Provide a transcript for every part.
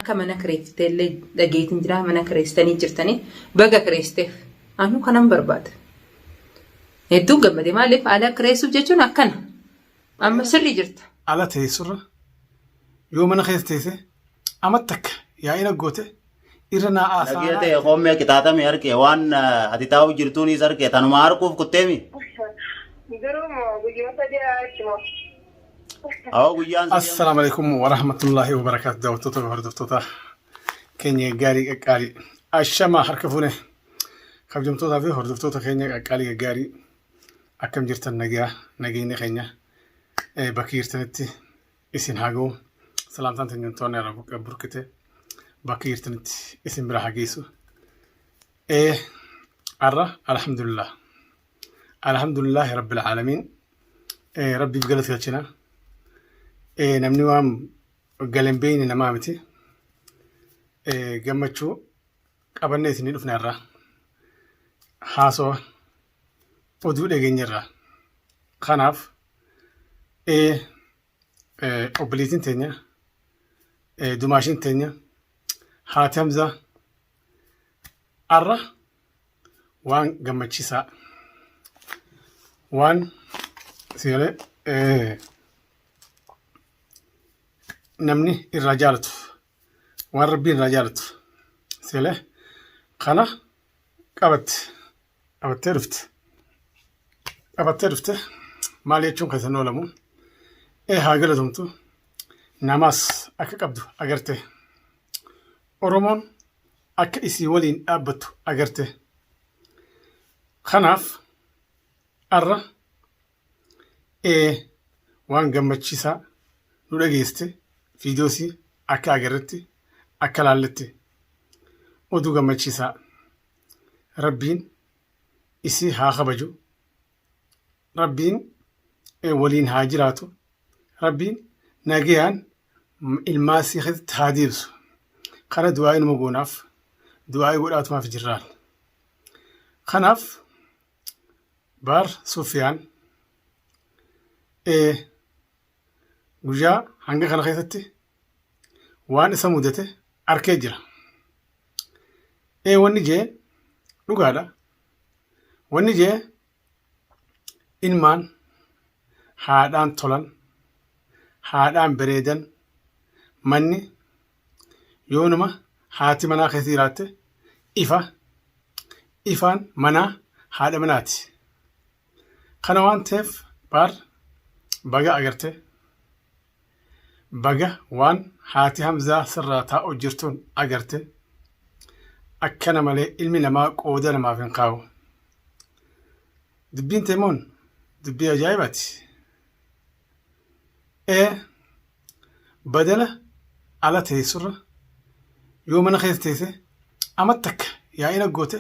Akka mana kireeffite illee dhageetiin jira mana kireessitanii jirtanii baga kireessiteef anuu kanan barbaada. Hedduun gammade maaliif ala kireessuuf jechuun akkana. Amma sirrii jirta. Ala teessurra yoo mana keessa teesse amma takka yaa'ina goote irra naa Nagee aasaanaa ta'e qommee qixaaxame harkee waan ati taa'u jirtuunis harkee tanuma harkuuf kutteemi. Garuu moo guyyoota sadii achuma. Awwa guyyaan sadii amma. Assalaamu alaikum warahmatullaahi wabarakaatu daawwattoota fi hordoftoota keenya gaggaarii qaqqaalii ashamaa harka fuune kabajamtootaa fi hordoftoota keenya qaqqaalii gaggaarii akkam jirtan nagaa nageenyi keenya bakka jirtanitti isin haa ga'u salaamtaan teenya to'annaa irraa burqite bakka jirtanitti isin bira haa geessu. Har'a alhamdulillah alhamdulillah rabbil aalamiin rabbiif galata galchina. Namni waan galeen beeyne namaa miti. Gammachuu qabannee isinii dhufne har'a haasawa oduu dhageenyarraa. Kanaaf obboleettiin teenya dumaashiin teenya haati Hamzaa har'a waan gammachiisaa waan sigalee namni irraa jaalatu waan rabbiin irraa jaalatu sigalee kana qabatte qabattee dhufte qabattee dhufte maal jechuun keessan oolamu ee haa galatomtu namaas akka qabdu agarte Oromoon akka isii waliin dhaabbattu agarte. Kanaaf arra ee waan gammachiisaa nu dhageeste viidiyoosii akka agarretti akka laalletti oduu gammachiisaa rabbiin isii haa kabaju rabbiin waliin haa jiraatu rabbiin nagayaan ilmaasii keessatti haa deebisu kana du'aa'ii numa goonaaf du'aa'ii godhaatumaaf jirraan kanaaf baar sufiyaan guyyaa hanga kana keessatti waan isa mudate arkee jira. Wanni jee dhugaadha. Wanni jee ilmaan haadhaan tolan, haadhaan bareedan, manni yoonuma haati manaa keessa jiraatte ifa, ifaan manaa haadha manaati. Kana waan ta'eef baar baga agarte baga waan haati Hamzaa sirraa taa'u jirtuun agarte akkana malee ilmi namaa qooda namaaf hin kaa'u. Dubbiin teemoon dubbii ajaa'ibaati. Ee badala ala teessurra yoo mana keessa teesse amma takka yaa'ina goote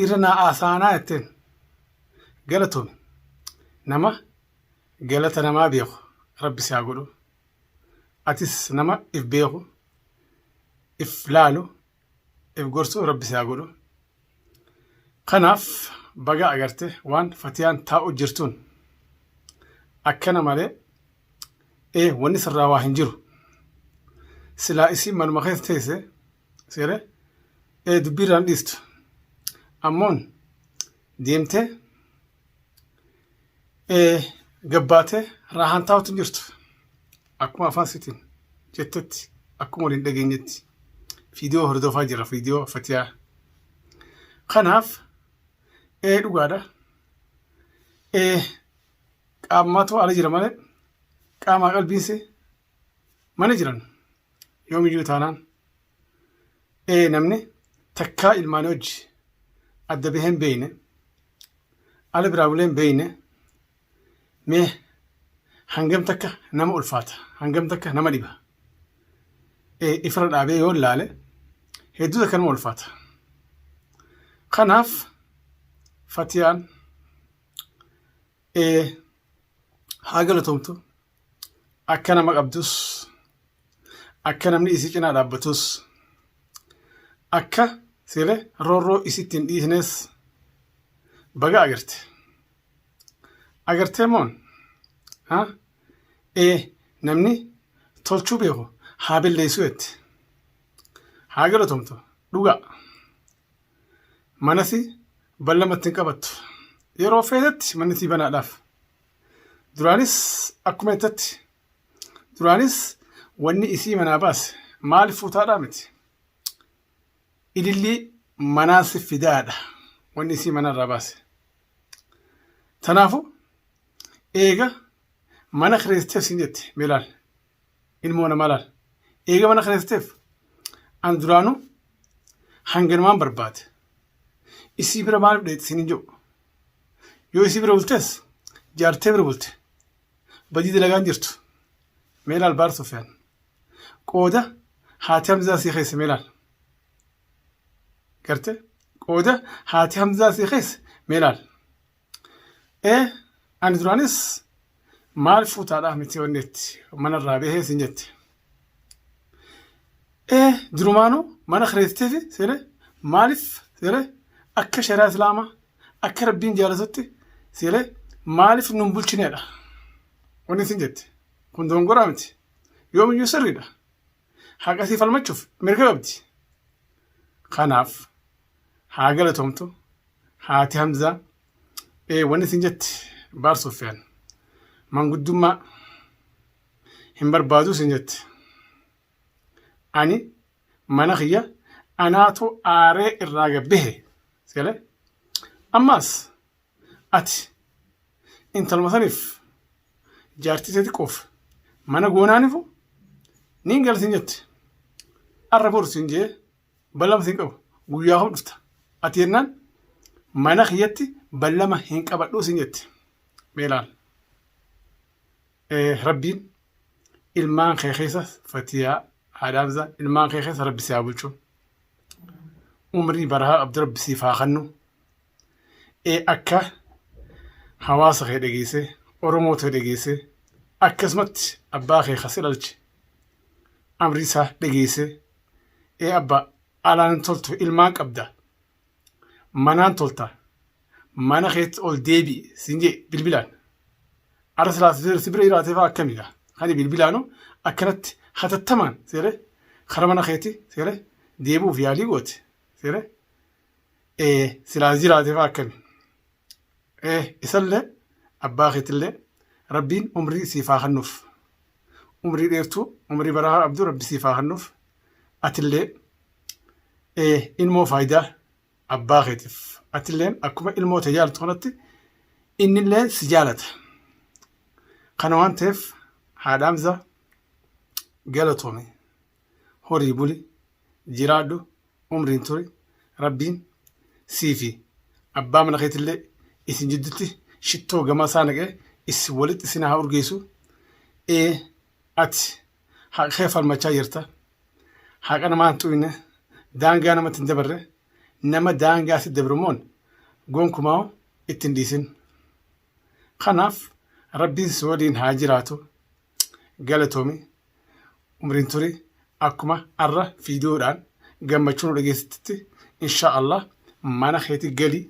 irra naa aasaanaa jetteen galatoomi nama galata namaa beeku rabbi si haa godhu atis nama if beeku if laalu if gorsu rabbi si haa godhu kanaaf baga agarte waan fatiyaan taa'u jirtuun akkana malee ee wanni sirraa waa hin jiru silaa isiin manuma keessa teesse seere ee dubbiirraan dhiistu ammoon deemtee ee gabbaatee raahaan taa'utu hin jirtu akkuma afaan sitiin jettetti akkuma waliin dhageenyetti viidiyoo hordofaa jira viidiyoo fatiyaa kanaaf ee dhugaadha ee qaamatu ala jira malee qaamaa qalbiinsi mana jiran yoomiyyuu taanaan ee namni takkaa ilmaanii hojii adda bahee hin beekne ala biraa bulee hin beekne mee hangam takka nama ulfaata hangam takka nama dhiba ee ifirra dhaabee yoo ilaale hedduu takka nama ulfaata kanaaf fatiyaan ee haa galatoomtu akka nama qabdus akka namni isii cinaa dhaabbatus akka sire roorroo isitti hin dhiisnes baga agarte agartee moon ha ee namni tolchuu beeku haa belleessu jette. Haa galatomtu dhugaa. Manasi ballamatti hin qabattu. Yeroo feetetti manni sii banaadhaaf. Duraanis akkuma jettetti duraanis wanni isii manaa baase maaliif fuutaadhaa miti. Ilillii manaa si fidaadha wanni isii manarraa baase. Tanaafu eega mana kireessiteef siin jette mee laal ilmoo namaa laal eega mana kireessiteef an duraanuu hanganumaan barbaade isii bira maaliif dheetti siin hin jedhu yoo isii bira bultes jaartee bira bulte badii dalagaan jirtu mee laal baar Sufyaan qooda haati Hamzaa sii keessa mee laal garte qooda haati Hamzaa sii keessa mee laal Ee ani duraanis maal fuutaadhaa miti wanneetti manarraa bahee sin jette. Ee durumaanuu mana kireessiteefi seene maaliif seene akka shari'aa islaamaa akka rabbiin jaalatutti seene maaliif nun bulchineedha. Wanni sin jette kun dongoraa miti yoomiyyuu sirriidha. Haqa sii falmachuuf mirga qabdi. Kanaaf haa galatoomtu haati Hamzaa ee wanni isin jette baar Sufyaan manguddummaa hin barbaadu isin jette ani mana kiyya anaatu aaree irraa gabbehe sele ammaas ati intaluma saniif jaartii tee xiqqoof mana goonaanifu niin gala siin jette arra boru siin jee ballama siin qabu guyyaa kam dhufta ati jennaan mana kiyyatti ballama hin qabadhuu siin jette mee laal rabbiin ilmaan kee keessa fatiyaa haadha Hamzaa ilmaan kee keessa rabbi si haa bulchu umrii barahaa qabdu rabbi siif haa kennu akka hawaasa kee dhageesse Oromoo tee dhageesse akkasumatti abbaa kee kasi dhalche amrii isaa dhageesse ee abba alaan hin toltu ilmaan qabda manaan tolta mana keetti ol deebi'i siin jee bilbilaan ara silaa si bira jiraatee fa'aa akkamiidha kani bilbilaanu akkanatti hatattamaan seere kara mana keetti seere deebi'uuf yaalii goote seere ee silaa jiraatee fa'aa akkami ee isallee abbaa keetillee rabbiin umrii siif haa kennuuf umrii dheertuu umrii baraa qabdu rabbi siif haa kennuuf atillee ee ilmoo faayidaa abbaa keetiif atilleen akkuma ilmoo ta'e jaalatu kanatti innillee si jaalata kana waan ta'eef haadha Hamza galatoomi horii buli jiraadhu umriin turi rabbiin sii fi abbaa mana keetillee isin jiddutti shittoo gamaa isaa naqee isin walitti isin haa urgeessu ee ati haqa kee falmachaa jirta haqa namaa hin xuyne daangaa namatti hin dabarre nama daangaa si dabrumoon gonkumaa itti hin dhiisin kanaaf rabbiin si waliin haa jiraatu galatoomi umriin turi akkuma arra fiidiyoodhaan gammachuu nu dhageessitti insha Allah mana keeti gali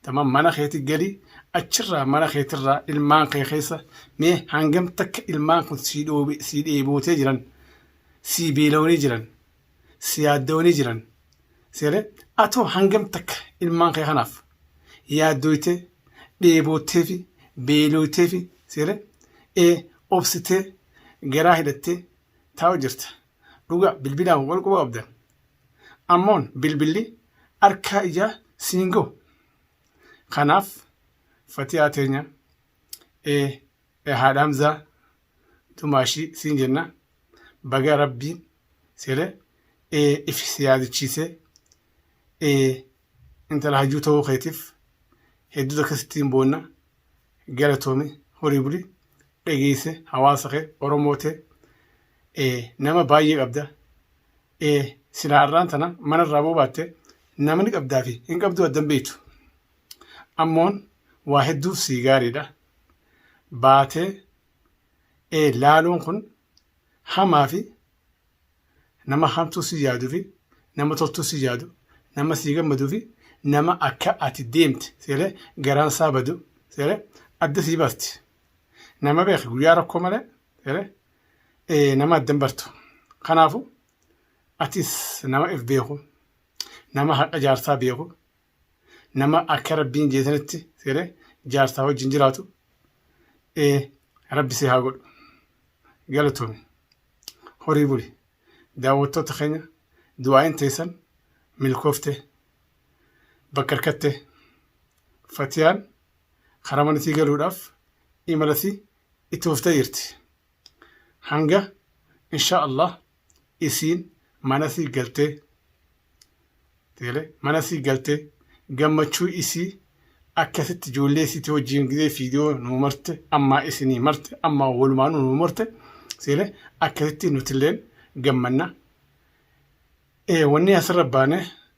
tamam mana keeti gali achirraa mana keetirraa ilmaan kee keessa mee hangam takka ilmaan kun sii dhoobe sii dheebootee jiran sii beelawanii jiran si yaaddawanii jiran seere atoo hangam takka ilmaan kee kanaaf yaaddooytee dheeboottee fi beelooytee fi seere ee obsitee garaa hidhattee taa'u jirta. Dhugaa bilbilaan wal quba qabdan. Ammoon bilbilli harkaa ijaa siin gahu. Kanaaf fatiyaa teenya ee haadha Hamzaa dumaashii siin jenna baga rabbiin seere ee if si yaadachiisee ee intala hajuu ta'uu keetiif hedduu takka sittiin boonna galatoomi horii buli dhageesse hawaasa kee Oromoo tee nama baay'ee qabda silaa arraan tana mana irraa bobaatte namni qabdaa fi hin qabduu addan beektu ammoon waa hedduuf sii gaariidha baatee laaluun kun hamaa fi nama hamtuu si yaaduu fi nama toltuu si yaadu nama sii gammaduu fi nama akka ati deemte seeree garaan isaa badu seeree adda sii baasti. Nama beeki guyyaa rakkoo malee seeree nama addan bartu. Kanaafuu Atis nama if beeku, nama haqa jaarsaa beeku, nama akka Rabbiin jeetanitti seeree jaarsaa wajjin jiraatu ee Rabbi si haa godhu. Galatoomi. Horii buli. Daawwattoota keenya du'aa'iin teessan milkoofte bakka harkatte Fatiyaan karaa mana isii galuudhaaf imala isii itti fuftee jirti. Hanga insha Allah isiin mana isii galtee Tele mana isii galtee gammachuu isii akkasitti ijoollee isiitii wajjin gizee fiidiyoo nuu marte ammaa isinii marte ammaa walumaanuu nuu marte seele akkasitti nutilleen gammanna. Ee wanni asirra baane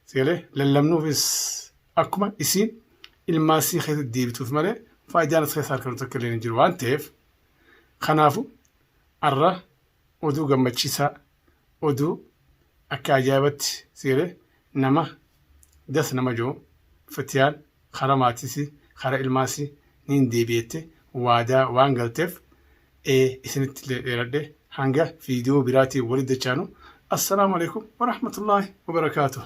seele lallabnuufis akkuma isiin ilmaan isii keessa deebituuf malee faayidaan as keessa argamu tokko illee hin jiru waan ta'eef kanaafu arra oduu gammachiisaa oduu akka ajaa'ibatti seele nama das nama jiru fatiyaan kara maatiisi kara ilmaasi niin deebi'ette waadaa waan galteef ee isinitti illee dheeradhe hanga viidiyoo biraatiin walitti dachaanu assalaamu alaikum warahmatullaahi wabarakaatuh.